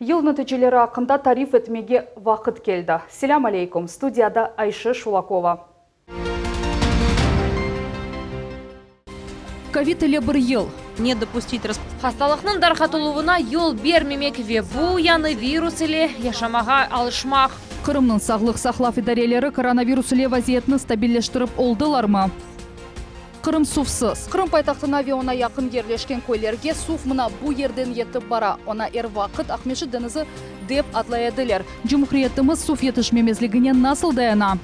Yıl neticeleri aqqında tarif etmege vaqıt keldi. Selâm aleykum, studiyada Ayşe Şulakova. Kovid ile bir yıl. Ne dopustit Hastalıqnıñ darqatıluvına yol bermemek ve bu yañı virus ile yaşamağa alışmaq. Qırımnıñ sağlıq saqlav idareleri koronavirus ile vaziyetni stabilleştirip oldılarmı? Qırım suvsız. Qırım paytahtına ve oña yaqın yerleşken köylerge suv mına bu yerden yetip bara. Oña er vaqıt Aqmescit deñizi dep adlay ediler. Cumhuriyetimiz suv yetişmemezligine nasıl dayana?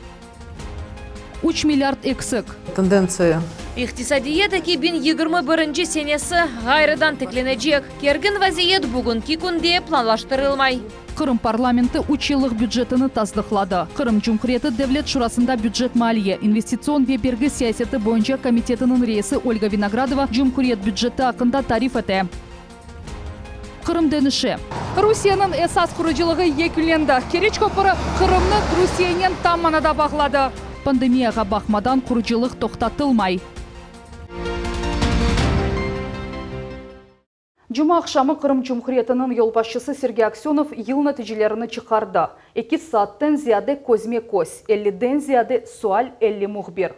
Üç milliard eksik. Tendentsiya. İqtisadiyat 2021 senesi ğayrıdan tiklenecek. Kergin vaziyet bugünki künde planlaştırılmay. Qırım parlamenti üç yıllıq bücetini tasdıqladı. Qırım Cumhuriyeti Devlet Şurasında bücet-maliye, investitsion ve bergi siyaseti boyunca komitetiniñ reisi Olga Vinogradova cumhuriyet büceti aqqında tarif ete. Qırım deñişe. Rusiyeniñ esas qurucılığı yekünlendi. Keriç köpüri Qırımnı Rusiyenen tam manada bağladı. Pandemiyağa baqmadan qurucılıq toqtatılmay. Cuma aqşamı Qırım Cumhuriyetiniñ yolbaşçısı Sergey Aksönov yıl neticelerini çıqardı. Eki saatten ziyade közme-köz, elliden ziyade sual, 50 mühbir.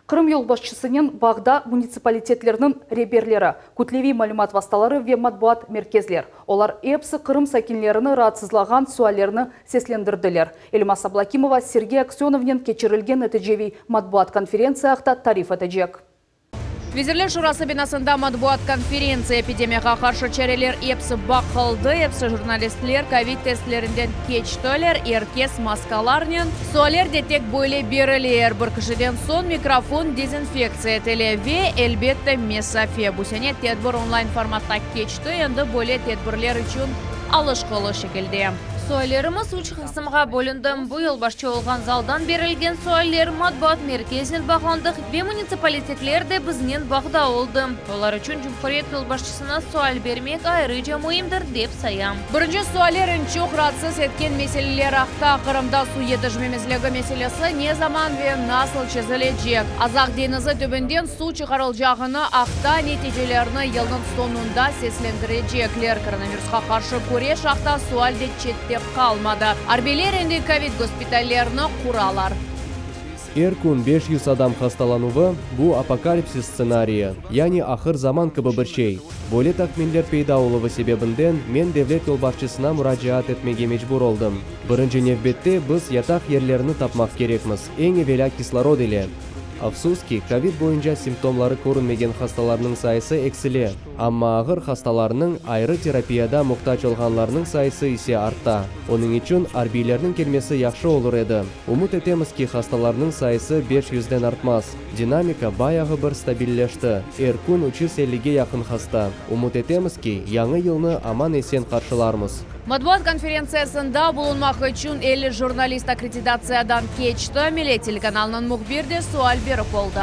Qırım yolbaşçısınen bağda munitsipalitetlerniñ reberleri, kütleviy malümat vastaları ve matbuat merkezler. Olar episi Qırım sakinlerini raatsızlağan suallerni seslendirdiler. Elmaz Ablâkimova Sergey Aksönovnen keçirilgen neticeviy matbuat konferentsiya aqta tarif etecek. Vezirler Şurası binasında matbuat konferentsiya, epidemiyağa qarşı çareler episi baqıldı, episi jurnalistler kovid testlerinden keçtiler, er kes maskalarnen. Sualler de tek böyle berile, er bir kişiden soñ mikrofon dezinfektsiya etile ve, elbette, mesafe. Bu sene tedbir onlayn formatta keçti, endi böyle tedbirler içün alışqılı şekilde. Suallerimiz üç qısımğa bölündi. Bu yolbaşçı olğan zaldan berilgen sualler, matbuat merkezinen bağlandıq ve munitsipalitetler de biznen bağda oldı. Olar içün cumhuriyet yolbaşçısına sual bermek ayrıca müimdir, dep sayam. Birinci sualler eñ çoq raatsız etken meseleler aqta, Qırımda suv yetişmemezligi meselesi ne zaman ve nasıl çezilecek, Azaq deñizi tübünden suv çıqarılcağını aqta neticelerni yılnıñ soñunda seslendirecekler, koronavirusqa qarşı küreş aqta sual de çette qalmadı. Arbiyler endi kovid gospitallerini quralar. Er kün 500 adam hastalanuvı, bu apokalipsis stsenariyi, yani ahır zaman kibi bir şey. Böyle tahminler peyda oluvı sebebinden men devlet yolbaşçısına muracaat etmege mecbur oldım. Birinci nevbette biz yataq yerlerini tapmaq kerekmiz, eñ evelâ kislorod ile. Afsus ki, kovid boyunca simptomları körünmegen hastalarnıñ sayısı eksile. Amma ağır hastalarnıñ, ayrı terapiyada muhtac olğanlarnıñ sayısı ise arta. Onıñ içün arbiylerniñ kelmesi yahşı olur edi. Ümüt etemiz ki, hastalarnıñ sayısı beş yüzden artmaz. Dinamika bayağı bir stabilleşti, er kün 350-ge yaqın hasta. Ümüt etemiz ki, yañı yılnı aman-esen qarşılarmız. Matbuat konferentsiyasında bulunmaq içün 50 jurnalist akkreditatsiyadan keçti, Millet telekanalınıñ mühbir de sual berip oldı.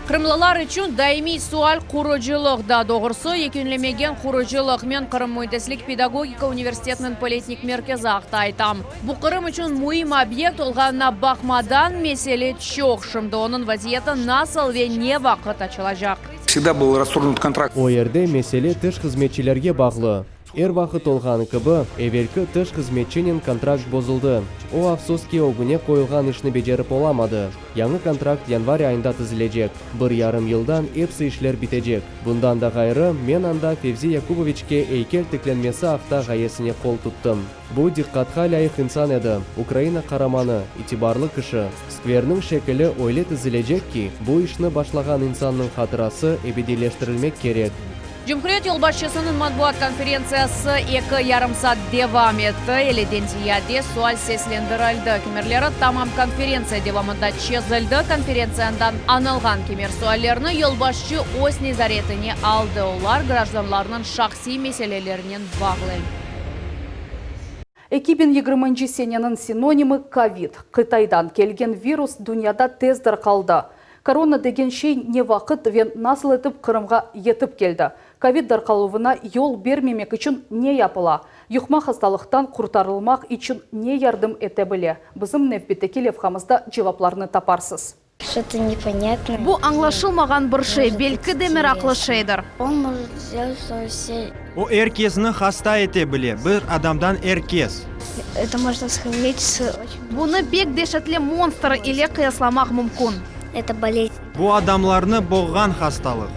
Qırımlılar içün daimiy sual qurucılıq, daa doğrusı, yekünlemegen qurucılıq. Men Qırım müendislik pedagogika universitetiniñ politehnik merkezi aqta aytam. Bu Qırım içün müim obyekt olğanına baqmadan, mesele çoq. Şimdi onıñ vaziyeti nasıl ve ne vaqıt açılacaq? Vsegda byl rastorgnut kontrakt. O yerde mesele tış hızmetçilerge bağlı. Er vaqıt olğanı kibi, evelki tış hızmetçinen kontrakt bozuldı. O, afsus ki, ögüne qoyulğan işni becerip olamadı. Yañı kontrakt yanvar ayında tizilecek. Bir yarım yıldan epsi işler bitecek. Bundan da ğayrı, men anda Fevzi Yakuboviçke eykel tiklenmesi aqta ğayesine qol tuttım. Bu diqqatqa lâyıq insan edi, Ukraina qaramanı, itibarlı kişi. Skverniñ şekili öyle tizilecek ki, bu işni başlağan insannıñ hatırası ebediyleştirilmek kerek. Cumhuriyet yolbaşçısınıñ matbuat konferentsiyası eki yarım saat devam etti. Elliden ziyade sual seslendirildi. Kimerleri tamam konferentsiya devamında çezildi. Konferentsiyandan añılğan kimer suallerni yolbaşçı öz nezaretine aldı, olar grajdanlarnıñ şahsiy meselelerinen bağlı. 2020 seneniñ sinonimi kovid. Qıtaydan kelgen virus dünyada tez darqaldı. Korona degen şey ne vaqıt ve nasıl etip Qırımğa yetip keldi? Kovid darqaluvına yol bermemek içün ne yapıla? Yuqma hastalıqtan qurtarılmaq içün ne yardım ete bile? Bizim nevbetteki levhamızda cevaplarnı taparsız. Что-то непонятное. Bu añlaşılmağan bir şey, belki de meraqlı şeydir. Он может сделать, что все... O er kesni hasta ete bile, bir adamdan er kes. Это можно сравнить с очень... Bunı pek deşetli monstr ile qıyaslamaq mümkün. Это болезнь. Bu adamlarnı boğğan hastalıq.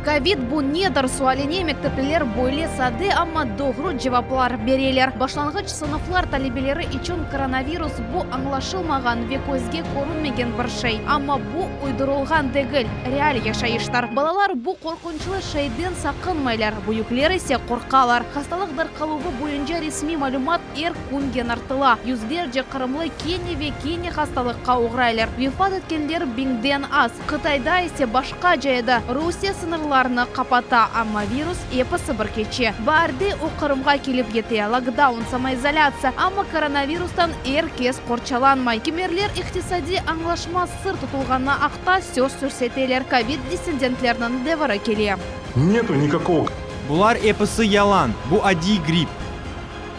Kovid bu nedir sualine mektepliler böyle sade, amma doğru cevaplar bereler. Başlanğıç sınıflar talebeleri içün koronavirus bu añlaşılmağan ve közge körünmegen bir şey. Amma bu uydurılğan degil, real yaşayıştır. Balalar bu qorqunçlı şeyden saqınmaylar, büyükler ise qorqalar. Hastalıq darqaluvı boyunca resmiy malümat er kün yañartıla. Yüzlerce qırımlı kene ve kene hastalıqqa oğraylar. Vefat etkenler biñden az. Qıtayda ise başqaca edi, Rusiye sıñırlarını qapata, amma virus episi bir keçe. Baarde o Qırımğa kelip yete, lokdaun, samoizolâtsiya, amma koronavirustan er kes qorçalanmay. Kimerler iqtisadiy añlaşma sır tutulğanı aqta söz yürseteler, kovid dissidentlerniñ deviri kele. Нету никакого. Bular episi yalan, bu adiy gripp.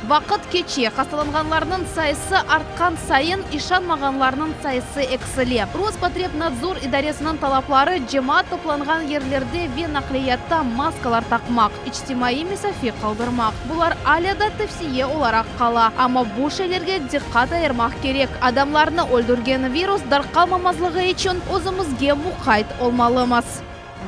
Vaqıt keçe, hastalanğanlarnıñ sayısı artqan sayın, işanmağanlarnıñ sayısı eksile. Rospotrebnadzor idaresiniñ talapları, cemaat toplanğan yerlerde ve naqliyatta maskalar taqmaq, içtimaiy mesafe qaldırmaq. Bular alâ da tevsiye olaraq qala. Amma bu şeylerge diqqat ayırmaq kerek. Adamlarnı öldürgen virus darqalmamazlığı içün özümizge muqayt olmalımız.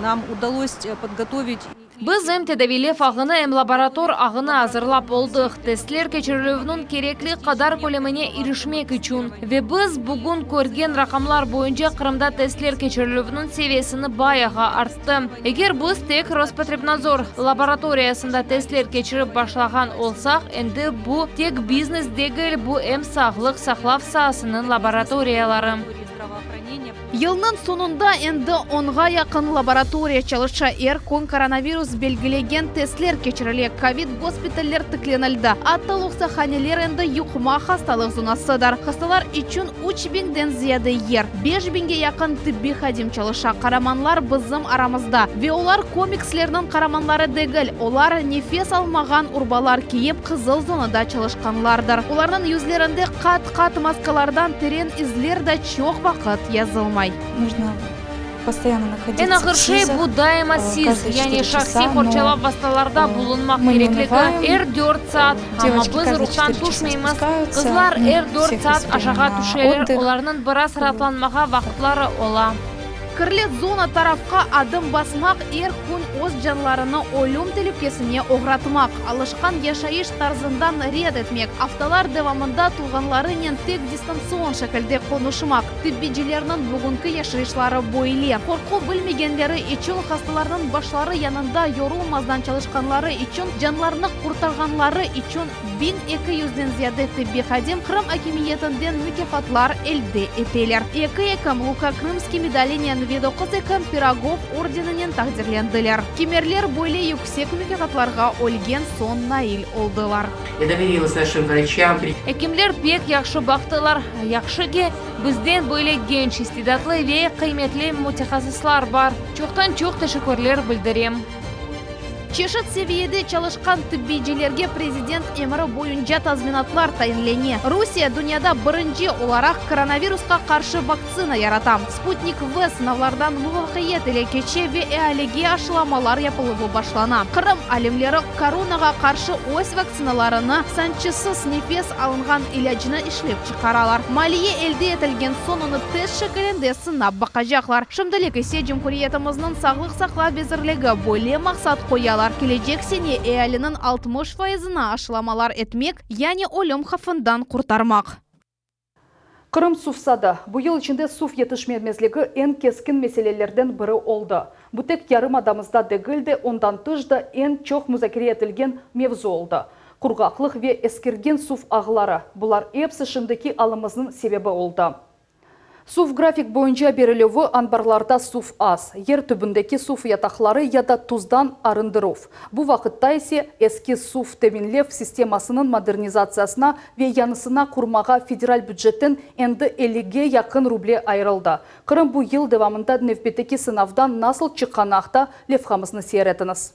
Нам удалось подготовить. Biz em tedaviylev ağını, em laborator ağını azırlap oldıq, testler keçirilüviniñ kerekli qadar kölemine irişmek içün. Ve biz bugün körgen raqamlar boyunca Qırımda testler keçirilüviniñ seviyesini bayağı arttı. Eger biz tek Rospotrebnadzor laboratoriyasında testler keçirip başlağan olsaq, endi bu tek biznes degil, bu em sağlıq saqlav saasınıñ laboratoriyaları. Yılnıñ soñunda endi onğa yaqın laboratoriya çalışa, er kün koronavirus belgilegen testler keçirile, kovid gospitaller tiklenildi, atta loqsahaneler endi yuqma hastalıq zonasıdır. Hastalar içün üç biñden ziyade yer, beş biñge yaqın tibbiy hadim çalışa. Qaramanlar bizim aramızda. Ve olar komikslerniñ qaramanları degil, olar nefes almağan urbalar kiyip, qızıl zonada çalışqanlardır. Olarnıñ yüzlerinde qat-qat maskalardan teren izler da çoq vaqıt yazılmay. Нужно постоянно Eñ находиться ağır в şey, СИЗах, bu daima э, siz, каждые yani 4 şahsiy часа, но qorçalav vastalarda bulunmaq мы не kerekligi унываем. er dört saat. Amma Девочки biz каждые ruhtan 4 часа tüşmeymiz. спускаются, Qızlar мы er dört всех saat везем aşağa на tüşeler, отдых. olarnıñ biraz raatlanmağa vaqıtları ola. Kirli zona tarafqa adım basmaq, er kün öz canlarını ölüm telükesine oğratmaq, alışqan yaşayış tarzından red etmek, aftalar devamında tuvğanlarınen tek distantsion şekilde qonuşmaq, tibbiycilerniñ bugünki yaşayışları böyle. Qorqu bilmegenleri içün, hastalarnıñ başları yanında yorulmazdan çalışqanları içün, canlarnı qurtarğanları içün 1200-den ziyade tibbiy hadim Qırım akimiyetinden mukâfatlar elde eteler. Eki ekim Luka Krımskiy medalinen ve doquz ekim Pirogov ordeninen taqdirlendiler. Kimerler böyle yüksek mukâfatlarğa ölgen soñ nail oldılar. Я доверилась нашим врачам. Ekimler pek yahşı baqtılar. Yahşı ki, bizden böyle genç, istidatlı ve qıymetli mütehassıslar bar. Çoqtan-çoq teşekkürler bildirem. Çeşit seviyede çalışqan tibbiycilerge prezident emiri boyunca tazminatlar tayinlene. Rusiye dünyada birinci olaraq koronavirusqa qarşı vaktsina yarata. Sputnik V sınavlardan muvafaqiyet ile keçe ve ealige aşılamalar yapıluvı başlana. Qırım alimleri koronağa qarşı öz vaktsinalarını, sançısız nefes alınğan ilâcnı işlep çıqaralar. Maliye elde etilgen soñ onı test şekilinde sınap baqacaqlar. Şimdilik ise cumhuriyetimizniñ Sağlıq saqlav vezirligi böyle maqsat qoyalar, kelecek sene ealiniñ 60 fayızına aşılamalar etmek, yani ölüm havfından qurtarmaq. Qırım suvsadı. Bu yıl içinde suv yetişmemezligi eñ keskin meselelerden biri oldı. Bu tek yarımadamızda degil de, ondan tış da eñ çoq muzakere etilgen mevzu oldı. Qurğaqlıq ve eskirgen suv ağları, bular episi şimdiki alımıznıñ sebebi oldı. Suv grafik boyunca berilüvi, anbarlarda suv az, yer tübündeki suv yataqları ya da tuzdan arındıruv. Bu vaqıtta ise eski suv teminlev sistemasınıñ modernizatsiyasına ve yañısını qurmağa federal bücetten endi ellige yaqın ruble ayırıldı. Qırım bu yıl devamında nevbetteki sınavdan nasıl çıqqanı aqta levhamıznı seyir etiñiz.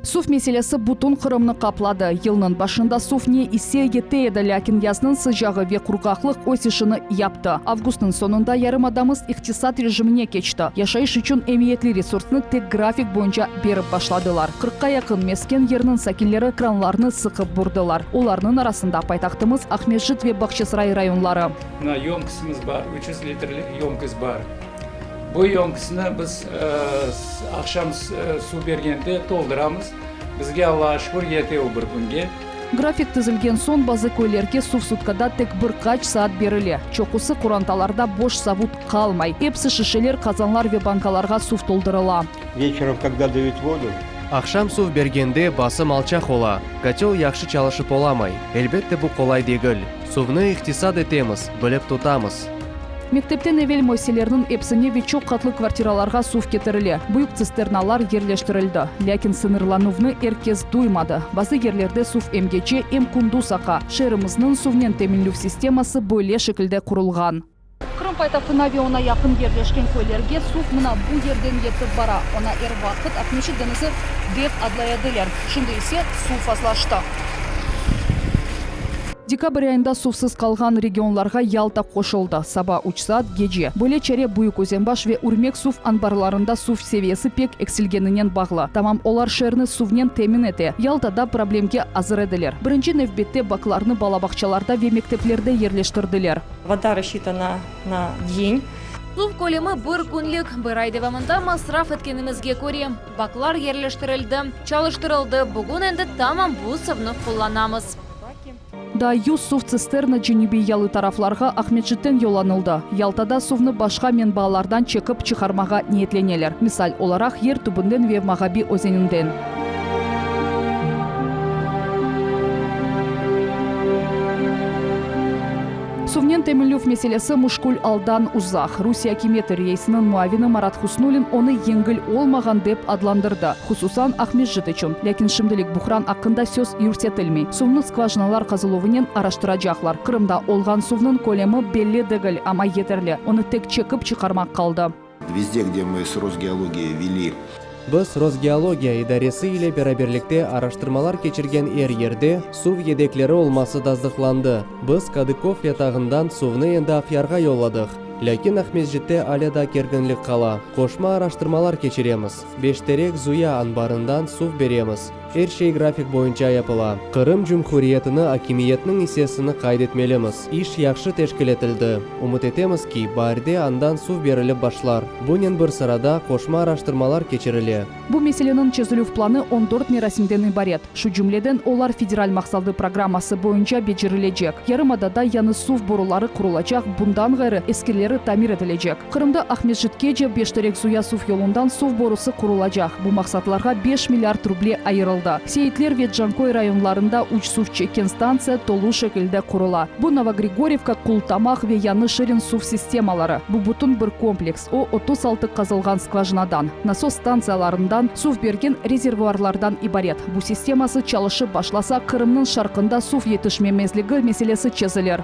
Suv meselesi bütün Qırımnı qapladı. Yılnıñ başında suv ne ise yete edi, lâkin yaznıñ sıcağı ve qurğaqlıq öz işini yaptı. Avgustnıñ soñunda yarımadamız iqtisat rejimine keçti. Yaşayış içün emiyetli resursnı tek grafik boyunca berip başladılar. Qırqqa yaqın mesken yerniñ sakinleri kranlarnı sıqıp burdılar. Olarnıñ arasında paytahtımız Aqmescit ve Bağçasaray rayonları. Mına yömkisimiz bar, 300 litrlik yömkis bar. Bu yömkisni biz aqşam suv bergende tolduramız. Bizge, Allağa şükür, yete o bir künge. Grafik tizilgen soñ bazı köylerge suv sutkada tek bir qaç saat berile. Çoqusı qorantalarda boş savut qalmay. Epsi şişeler, qazanlar ve bankalarğa suv toldurıla. Veçerom, kogda dayut vodu. Aqşam suv bergende basım alçaq ola, kotel yahşı çalışıp olamay. Elbette bu qolay degil. Suvnı iqtisad etemiz, bilip tutamız. Mektepten evel müessiselerniñ epsine ve çoq qatlı kvartiralarğa suv ketirile, büyük tsisternalar yerleştirildi. Lâkin sıñırlanuvnı er kes duymadı. Bazı yerlerde suv em gece, em kündüz aqa. Şeerimizniñ suvnen teminlev sisteması böyle şekilde qurulğan. Qırım paytahtına ve oña yaqın yerleşken köylerge suv mına bu yerden yetip bara. Oña er vaqıt Aqmescit deñizi dep adlay ediler. Şimdi ise suv fazlaştı. Dekabr ayında suvsız qalğan regionlarğa Yalta qoşuldı. Saba üç saat, gece. Böyle çare Büyük Özenbaş ve Ürmek suv anbarlarında suv seviyesi pek eksilgeninen bağlı. Tamam olar şeerni suvnen temin ete. Yaltada problemge azır ediler. Birinci nevbette baklarnı bala bağçalarda ve mekteplerde yerleştirdiler. Voda rasçitana na den. Suv kölemi bir künlik, bir ay devamında masraf etkenimizge köre. Baklar yerleştirildi, çalıştırıldı, bugün endi tamam bu suvnı qullanamız. Daa yüz suv tsisterna cenübiy yalı taraflarğa Aqmescitten yollanıldı. Yaltada suvnı başqa menbaalardan çekip çıqarmağa niyetleneler, misal olaraq, yer tübünden ve Mağabi özeninden. Suvnen teminlev meselesi müşkül aldan uzaq. Rusiye akimiyeti reisiniñ muavini Marat Husnullin onı yengil olmağan dep adlandırdı, hususan Aqmescit içün. Lâkin şimdilik buhran aqqında söz yürsetilmey. Suvnı skvajinalar qazıluvınen araştıracaqlar. Qırımda olğan suvnıñ kölemi belli degil, amma yeterli. Onı tek çekip çıqarmaq qaldı. Vezde, gde mı s Rosgeologiya veli. Biz Rosgeologiya idaresi ile beraberlikte araştırmalar keçirgen er yerde suv yedekleri olması tasdıqlandı. Biz Kadıkov yatağından suvnı endi Aqyarğa yolladıq. Lâkin Aqmescitte alâ da kerginlik qala. Qoşma araştırmalar keçiremiz. Beşterek Zuya anbarından suv beremiz. Er şey grafik boyunca yapıla. Qırım Cumhuriyetini akimiyetniñ issesini qayd etmelimiz. İş yahşı teşkil etildi. Ümüt etemiz ki, baarde andan suv berilip başlar. Bunen bir sırada qoşma araştırmalar keçirile. Bu meseleniñ çezilüv planı on dört merasimden ibaret. Şu cümleden, olar federal maqsadı programması boyunca becerilecek. Yarımadada yañı suv boruları qurulacaq, bundan ğayrı, eskileri tamir etilecek. Qırımda Aqmescitkece Beşterek Zuya suv yolundan suv borusı qurulacaq. Bu maqsatlarğa beş milliard ruble ayırıldı. Seyitler ve Canköy rayonlarında üç suv çekken stantsiya tolu şekilde qurula. Bu Novogrigoryevka, Qultamaq ve Yañı Şirin suv sistemaları. Bu bütün bir kompleks, o, 36 qazılğan skvajinadan, nasos stantsiyalarından, suv bergen rezervuarlardan ibaret. Bu sisteması çalışıp başlasa, Qırımnıñ şarqında suv yetişmemezligi meselesi çezilir.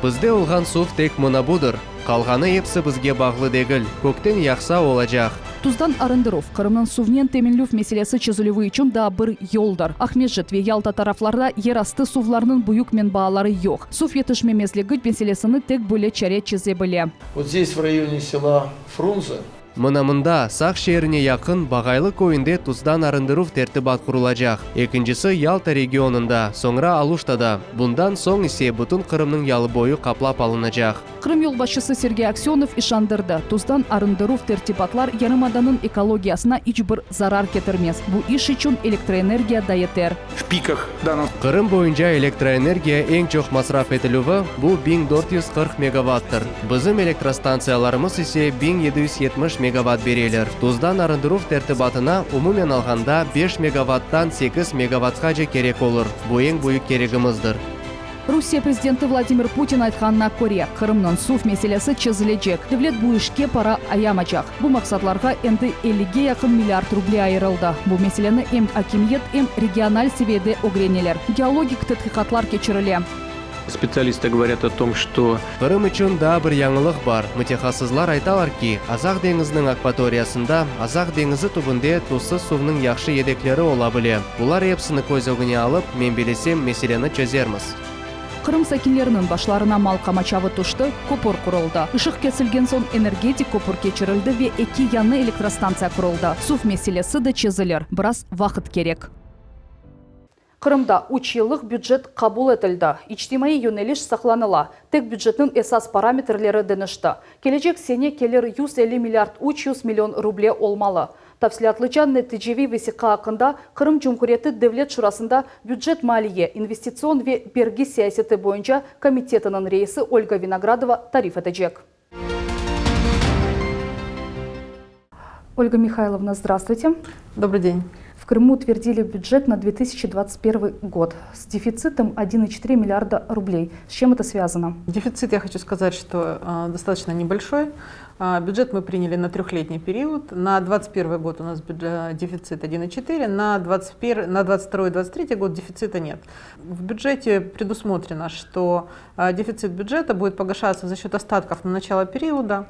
Bizde olğan suv tek mına budır, qalğanı episi bizge bağlı degil, kökten yağsa olacaq. Tuzdan arındıruv, Qırımnıñ suvnen teminlev meselesi çezilüvi içün daa bir yoldır. Aqmescit ve Yalta taraflarda yerastı suvlarnıñ büyük menbaaları yoq. Suv yetişmemezligi meselesini tek böyle çare çeze bile. Vot zdes v rayone sela Frunze. Mına mında, Saq şeerine yaqın Bağaylı köyünde tuzdan arındıruv tertibat qurulacaq. Ekincisi Yalta regionında, soñra Aluştada, bundan soñ ise bütün Qırımnıñ yalıboyu qaplap alınacaq. Qırım yolbaşçısı Sergey Aksönov işandırdı, tuzdan arındıruv tertibatlar yarımadanıñ ekologiyasına iç bir zarar ketirmez, bu iş içün elektroenergiya da yeter. V pikah danov. Qırım boyunca elektroenergiya eñ çoq masraf etilüvi, bu 1440 megavattır. Bizim elektrostantsiyalarımız ise 1770 megavatt bereler. Tuzdan arındıruv tertibatına, umumen alğanda, beş megavattan sekiz megavatqace kerek olur. Bu eñ büyük keregimizdir. Rusiye prezidenti Vladimir Putin aytqanına köre, Qırımnıñ suv meselesi çezilecek, devlet bu işke para ayamacaq. Bu maqsatlarğa endi ellige yaqın milliard ruble ayırıldı. Bu meseleni em akimiyet, em regional seviyede ögreneler. Geologik tedqiqatlar keçirile. Специалисты говорят о том, что Qırım içün daa bir yañılıq bar. Mütehassıslar aytalar ki, Azaq deñiziniñ akvatoriyasında, Azaq deñizi tübünde tuzsuz suvnıñ yahşı yedekleri ola bile. Bular epsini köz ögüne alıp, men bilesem, meseleni çezermiz. Qırım sakinleriniñ başlarına mal qamaçavı tüşti, köpür quruldı. Işıq kesilgen soñ energetik köpür keçirildi ve eki yañı elektrostantsiya quruldı. Suv meselesi de çezilir, biraz vaqıt kerek. Qırımda üç yıllıq bücet qabul etildi. İçtimaiy yöneliş saqlanıla, tek bücetniñ esas parametrleri deñişti. Kelecek sene kelir 150 milliard 300 million ruble olmalı. Tafsilâtlıca neticeviy vesiqa aqqında Qırım Cumhuriyeti Devlet Şurasında Bücet-maliye, investitsion ve bergi siyaseti boyunca komitetiniñ reisi Olga Vinogradova tarif etecek. Ольга Михайловна, здравствуйте. Добрый день. В Крыму утвердили бюджет на 2021 год с дефицитом 1,4 миллиарда рублей. С чем это связано? Дефицит, я хочу сказать, что э, достаточно небольшой. А, бюджет мы приняли на трехлетний период. На 2021 год у нас э, дефицит 1,4, на 2021, на 2022 и 2023 год дефицита нет. В бюджете предусмотрено, что э, дефицит бюджета будет погашаться за счет остатков на начало периода.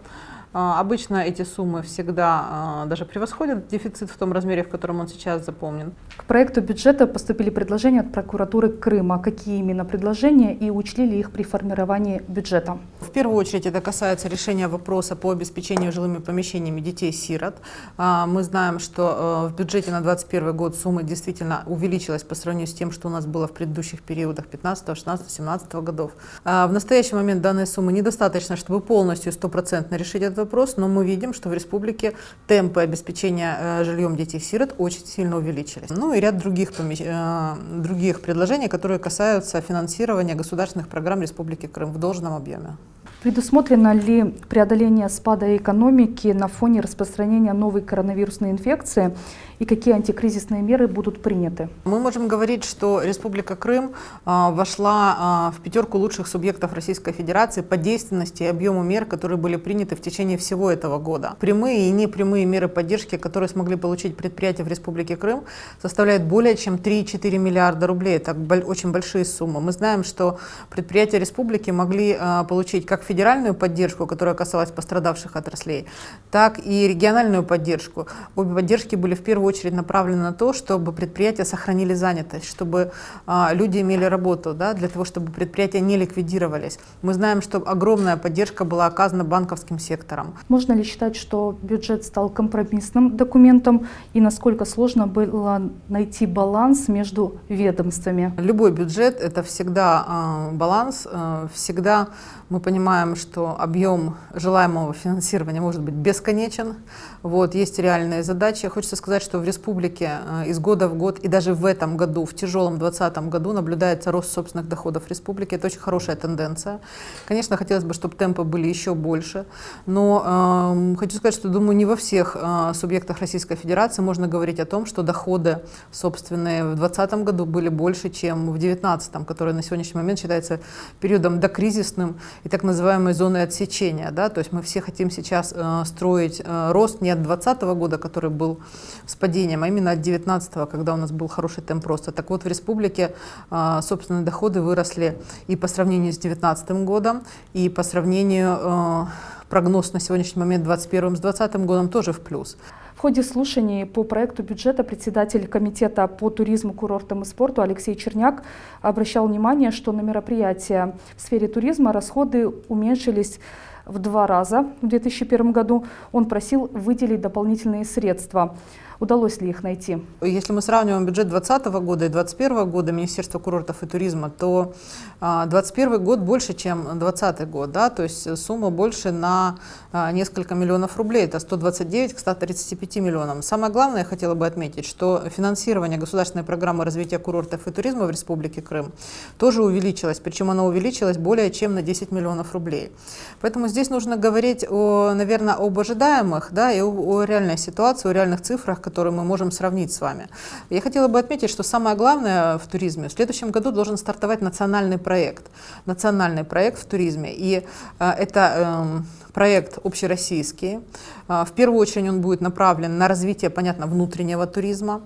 А, обычно эти суммы всегда а, даже превосходят дефицит в том размере, в котором он сейчас заполнен. К проекту бюджета поступили предложения от прокуратуры Крыма. Какие именно предложения и учли ли их при формировании бюджета? В первую очередь это касается решения вопроса по обеспечению жилыми помещениями детей-сирот. А, мы знаем, что э, в бюджете на 2021 год сумма действительно увеличилась по сравнению с тем, что у нас было в предыдущих периодах 15, 16, 17 годов. В настоящий момент данной суммы недостаточно, чтобы полностью стопроцентно решить этот вопрос, но мы видим, что в республике темпы обеспечения э, жильем детей-сирот очень сильно увеличились. Ну и ряд других, э, других предложений, которые касаются финансирования государственных программ Республики Крым в должном объеме. Предусмотрено ли преодоление спада экономики на фоне распространения новой коронавирусной инфекции и какие антикризисные меры будут приняты? Мы можем говорить, что Республика Крым а, вошла а, в пятерку лучших субъектов Российской Федерации по действенности и объему мер, которые были приняты в течение всего этого года. Прямые и непрямые меры поддержки, которые смогли получить предприятия в Республике Крым, составляют более чем 3,4 миллиарда рублей. Это очень большие суммы. Мы знаем, что предприятия республики могли а, получить как федеральную поддержку, которая касалась пострадавших отраслей, так и региональную поддержку. Обе поддержки были в первую очередь направлены на то, чтобы предприятия сохранили занятость, чтобы а, люди имели работу, да, для того, чтобы предприятия не ликвидировались. Мы знаем, что огромная поддержка была оказана банковским сектором. Можно ли считать, что бюджет стал компромиссным документом и насколько сложно было найти баланс между ведомствами? Любой бюджет – это всегда э, баланс, э, всегда мы понимаем, что объем желаемого финансирования может быть бесконечен. Вот, есть реальные задачи. Хочется сказать, что в республике э, из года в год и даже в этом году, в тяжелом 2020 году, наблюдается рост собственных доходов республики. Это очень хорошая тенденция. Конечно, хотелось бы, чтобы темпы были еще больше, но э, хочу сказать, что, думаю, не во всех э, субъектах Российской Федерации можно говорить о том, что доходы собственные в 2020 году были больше, чем в 2019, который на сегодняшний момент считается периодом докризисным и так называемой зоной отсечения. Да? То есть мы все хотим сейчас э, строить э, рост не от 2020 года, который был с падением, а именно от 2019, когда у нас был хороший темп роста. Так вот, в республике э, собственные доходы выросли и по сравнению с 2019 годом, и по сравнению э, прогноз на сегодняшний момент 2021 с 2020 годом тоже в плюс. В ходе слушаний по проекту бюджета председатель комитета по туризму, курортам и спорту Алексей Черняк обращал внимание, что на мероприятия в сфере туризма расходы уменьшились в два раза в 2001 году. Он просил выделить дополнительные средства. Удалось ли их найти? Если мы сравниваем бюджет 2020 года и 2021 года Министерства курортов и туризма, то 2021 год больше, чем 2020 год. Да? То есть сумма больше на а, несколько миллионов рублей. Это 129 к 135 миллионам. Самое главное, я хотела бы отметить, что финансирование государственной программы развития курортов и туризма в Республике Крым тоже увеличилось. Причем оно увеличилось более чем на 10 миллионов рублей. Поэтому здесь нужно говорить, о, наверное, об ожидаемых да, и о, о реальной ситуации, о реальных цифрах, которые мы можем сравнить с вами. Я хотела бы отметить, что самое главное в туризме, в следующем году должен стартовать национальный проект. Национальный проект в туризме. И э, это э, Проект общероссийский. В первую очередь он будет направлен на развитие, понятно, внутреннего туризма.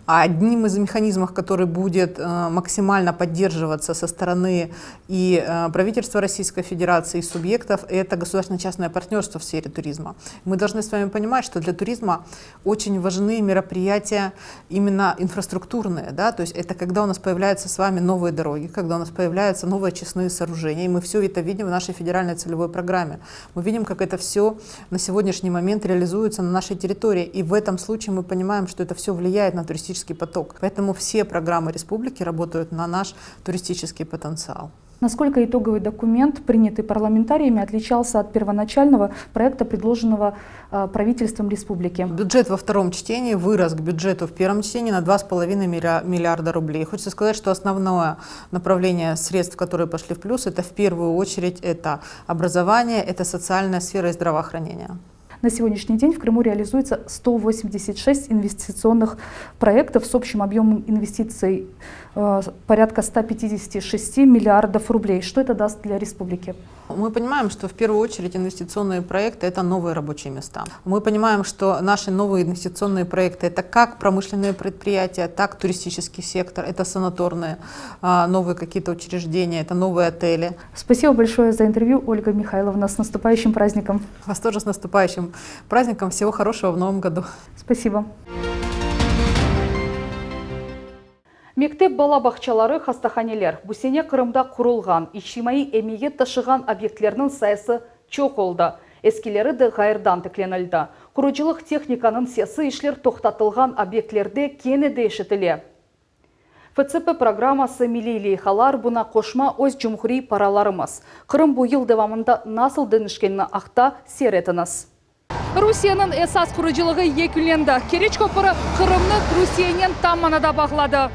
Одним из механизмов, который будет максимально поддерживаться со стороны и правительства Российской Федерации, и субъектов, это государственно-частное партнерство в сфере туризма. Мы должны с вами понимать, что для туризма очень важны мероприятия именно инфраструктурные, да, то есть это когда у нас появляются с вами новые дороги, когда у нас появляются новые очистные сооружения, и мы все это видим в нашей федеральной целевой программе. Мы видим, как это все на сегодняшний момент реализуется на нашей территории, и в этом случае мы понимаем, что это все влияет на туристический поток. Поэтому все программы республики работают на наш туристический потенциал. Насколько итоговый документ, принятый парламентариями, отличался от первоначального проекта, предложенного э, правительством республики? Бюджет во втором чтении вырос к бюджету в первом чтении на 2,5 миллиарда рублей. Хочется сказать, что основное направление средств, которые пошли в плюс, это в первую очередь это образование, это социальная сфера и здравоохранение. На сегодняшний день в Крыму реализуется 186 инвестиционных проектов с общим объемом инвестиций э, порядка 156 миллиардов рублей. Что это даст для республики? Мы понимаем, что в первую очередь инвестиционные проекты – это новые рабочие места. Мы понимаем, что наши новые инвестиционные проекты – это как промышленные предприятия, так туристический сектор, это санаторные, а, новые какие-то учреждения, это новые отели. Спасибо большое за интервью, Ольга Михайловна. С наступающим праздником. Вас тоже с наступающим праздником. Всего хорошего в новом году. Спасибо. Mektep, bala bağçaları, hastahaneler. Bu sene Qırımda qurulğan, içtimaiy emiyet taşığan obyektlerniñ sayısı çoq oldı. Eskileri de ğayrıdan tiklenildi. Qurucılıq tehnikanıñ sesi işler toqtatılğan obyektlerde kene de eşitile. FTCP programması, milliy leyhalar, buña qoşma öz cumhuriy paralarımız. Qırım bu yıl devamında nasıl deñişkenini aqta seyir etiñiz. Rusiyeniñ esas qurucılığı yekünlendi. Keriç köpüri Qırımnı Rusiyenen tam manada bağladı.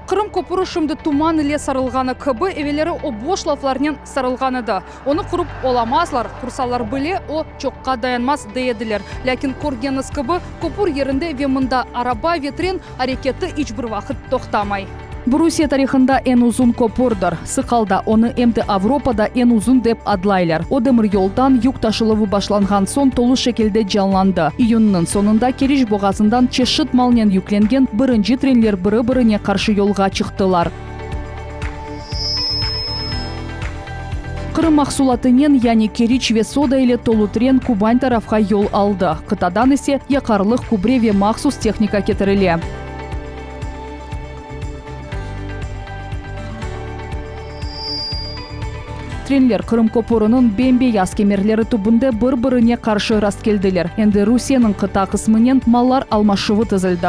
Qırım köpüri şimdi tuman ile sarılğanı kibi, evelleri o boş laflarnen sarılğan edi. Onı qurıp olamazlar, qursalar bile, o, çoqqa dayanmaz, dey ediler. Lâkin, körgeniñiz kibi, köpür yerinde ve mında araba ve tren areketi iç bir vaqıt toqtamay. Bu Rusiye tarihında eñ uzun köpürdir. Sıq alda onı em de Avropada eñ uzun dep adlaylar. O, demiryoldan yük taşıluvı başlanğan soñ tolu şekilde canlandı. İyünniñ soñunda Keriç boğazından çeşit malnen yüklengen birinci trenler biri-birine qarşı yolğa çıqtılar. Qırım mahsulatınen, yani keriç ve soda ile tolu tren Kuban tarafqa yol aldı. Qıtadan ise yaqarlıq, kübre ve mahsus tehnika ketirile. Trenler Qırım köpüriniñ bem-beyaz kemerleri tübünde bir-birine qarşı rastkeldiler. Endi Rusiyeniñ qıta qısmınen mallar almaşuvı tizildi.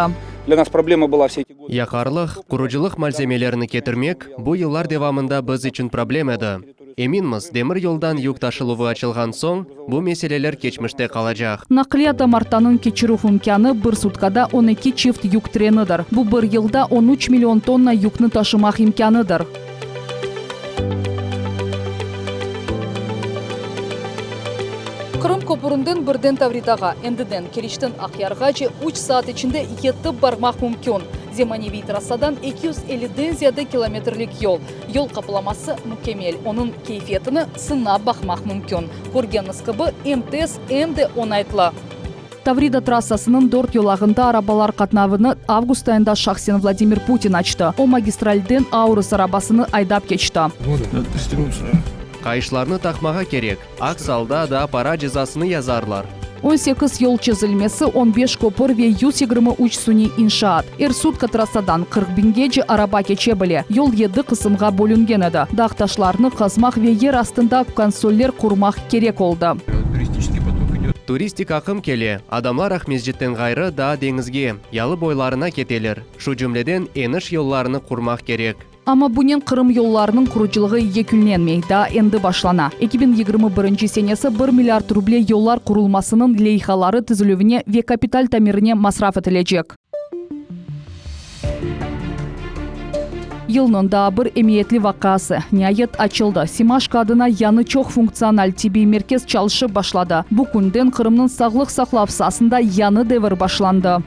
Для нас проблема была все эти годы. Yaqarlıq, qurucılıq malzemelerini ketirmek bu yıllar devamında biz içün problem edi. Eminmiz, demir yoldan yük taşıluvı açılğan soñ, bu meseleler keçmişte qalacaq. Naqliyat damartanıñ keçirüv imkânı bir sutkada 12 çift yük trenidir. Bu bir yılda on üç million tonna yükni taşımaq imkânıdır. Qırım köpürinden birden Tavridağa, endiden Keriçten Aqyarğace üç saat içinde yetip barmaq mümkün. Zemaneviy trassadan 250-den ziyade kilometrlik yol. Yol qaplaması mükemmel, onıñ keyfiyetini sınap baqmaq mümkün. Körgeniñiz kibi, em tez, em de oñaytlı. Tavrida trassasınıñ dört yolağında arabalar qatnavını avgust ayında şahsen Vladimir Putin açtı. O, magistralden Aurus arabasını aydap keçti. Qayışlarnı taqmağa kerek, aks alda daa para cezasını yazarlar. 18 yol çezilmesi, on beş köpür ve 123 suniy inşaat. Er sutka trassadan 40 biñgece araba keçe bile. Yol yedi qısımğa bölüngen edi. Dağ taşlarını qazmaq ve yer astında konsoller qurmaq kerek oldı. Turistik aqım kele, adamlar Aqmescitten ğayrı daa deñizge, yalı boylarına keteler, şu cümleden eniş yollarını qurmaq kerek. Amma bunen Qırım yollarınıñ qurucılığı yekünlenmey, daa endi başlana. 2021 senesi bir milliard ruble yollar qurulmasınıñ leyhaları tizilüvine ve kapital tamirine masraf etilecek. Yılnıñ daa bir emiyetli vaqiası, niayet, açıldı, Semaşko adına yañı çoq funktsional tibbiy merkez çalışıp başladı. Bu künden Qırımnıñ sağlıq saqlav saasında yañı devir başlandı.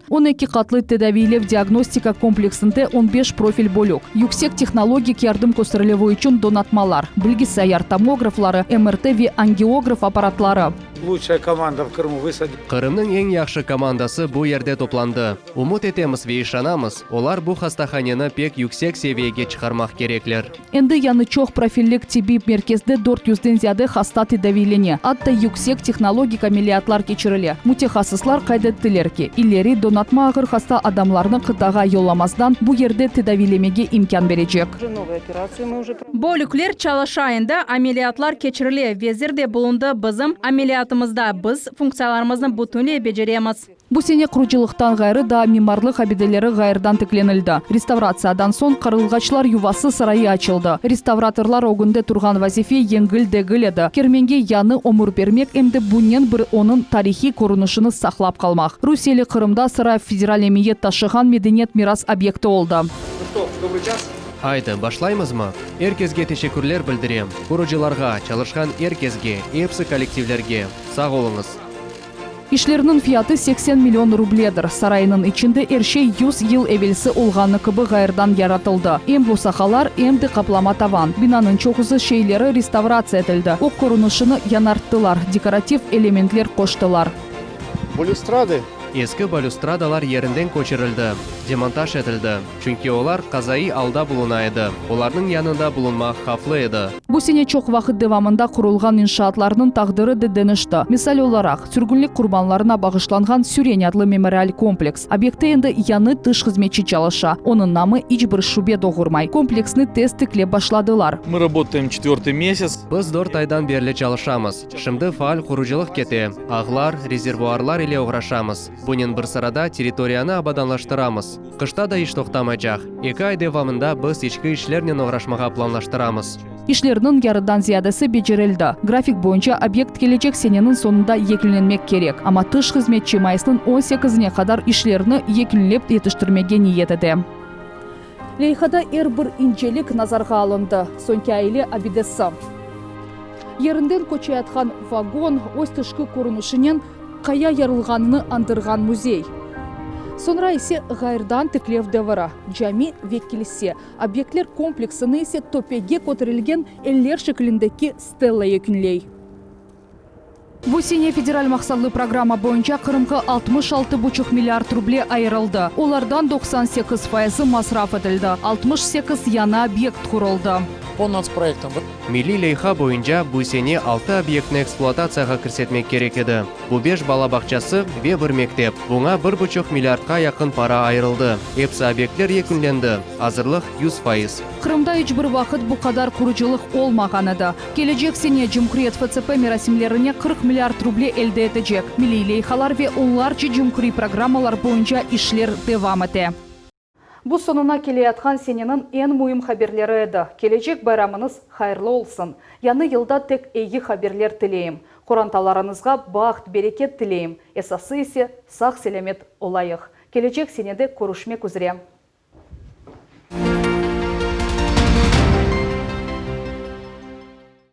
12 qatlı tedaviylev-diagnostika kompleksinde on beş profil bölük, yüksek tehnologik yardım kösterilüvi içün donatmalar, bilgisayar tomografları, MRT ve angiograf apparatları. Lutşaya komanda v Krımu vısadi. Qırımnıñ eñ yahşı komandası bu yerde toplandı. Ümüt etemiz ve işanamız, olar bu hastahaneni pek yüksek seviyege çıqarmaq kerekler. Endi yañı çoq profillik tibbiy merkezde dört yüzden ziyade hasta tedaviylene, atta yüksek tehnologik ameliyatlar keçirile. Mütehassıslar qayd ettiler ki, ileri donatma ağır hasta adamlarnı qıtağa yollamazdan bu yerde tedaviylemege imkân berecek. Bölükler çalışa, endi ameliyatlar keçirile, vezir de bulundı bizim ameliyatımızda, biz funktsiyalarımıznı bütünley beceremiz. Bu sene qurucılıqtan ğayrı daa mimarlıq abideleri ğayrıdan tiklenildi. Restavratsiyadan soñ Qarılğaçlar yuvası sarayı açıldı. Restavratorlar ögünde turğan vazife yengil degil edi, kermenge yañı ömür bermek em de bunen bir onıñ tarihiy körünişini saqlap qalmaq. Rusiyeli Qırımda saray federal emiyet taşığan medeniyet miras obyekti oldı. Aydı, başlaymızmı? Er kesge teşekkürler bildirem, qurucılarğa, çalışqan er kesge, epsi kollektivlerge. Sağ oluñız! İşlerniñ fiyatı 80 million rubledir. Saraynıñ içinde er şey yüz yıl evelsi olğanı kibi ğayrıdan yaratıldı, em bosahalar, em de qaplama tavan. Binanıñ çoqusı şeyleri restavratsiya etildi, o körünişini yañarttılar, dekorativ elementler qoştılar. Balüstrady. Eski balüstradalar yerinden köçürildi, demontaj etildi, çünki olar qazaiy alda buluna edi, olarnıñ yanında bulunmaq havflı edi. Bu sene çoq vaqıt devamında qurulğan inşaatlarnıñ taqdiri de deñişti. Misal olaraq, sürgünlik qurbanlarına bağışlanğan Süren adlı memorial kompleks. Obyektte endi yañı tış hızmetçi çalışa, onıñ namı iç bir şübe doğurmay. Kompleksni tez tiklep başladılar. Mı rabotaem çetvertıy mesâts. Biz dört aydan berli çalışamız. Şimdi faal qurucılıq kete, ağlar, rezervuarlar ile oğraşamız. Bunen bir sırada territoriyanı abadanlaştıramız. Qışta da iş toqtamaycaq. Eki ay devamında biz içki işlernen oğraşmağa planlaştıramız. İşlerniñ yarıdan ziyadesi becerildi. Grafik boyunca obyekt kelecek seneniñ soñunda yekünlenmek kerek, amma tış hızmetçi mayısnıñ on sekizine qadar işlerni yekünlep yetiştirmege niyet ete. Leyhada er bir incelik nazarğa alındı. Soñki aile abidesi. Yerinden köçeyatqan vagon, öz tışqı körünişinen qaya yarılğanını añdırğan müzey. Soñra ise ğayrıdan tiklev devri, cami ve kilse. Obyektler kompleksini ise töpege köterilgen eller şeklindeki stella yekünley. Bu sene federal maqsatlı programma boyunca Qırımğa 66 buçuq milliard ruble ayırıldı. Olardan 98 fayızı masraf etildi, 68 yañı obyekt quruldı. Po natsproyektam. Milliy leyha boyunca bu sene altı obyektni ekspluatatsiyağa kirsetmek kerek edi. Bu beş bala bağçası ve bir mektep. Buña bir buçuq milliardqa yaqın para ayırıldı. Epsi obyektler yekünlendi. Azırlıq 100%. Qırımda iç bir vaqıt bu qadar qurucılıq olmağan edi. Kelecek sene cumhuriyet FCP merasimlerine 40 milliard ruble elde etecek. Milliy leyhalar ve onlarca cumhuriy programmalar boyunca işler devam ete. Bu soñuna keleyatqan seneniñ eñ müim haberleri edi. Kelecek bayramıñız hayırlı olsun! Yañı yılda tek eyi haberler tileyim. Qorantalarıñızğa baht, bereket tileyim. Esası ise, sağ-selâmet olayıq. Kelecek senede körüşmek üzre.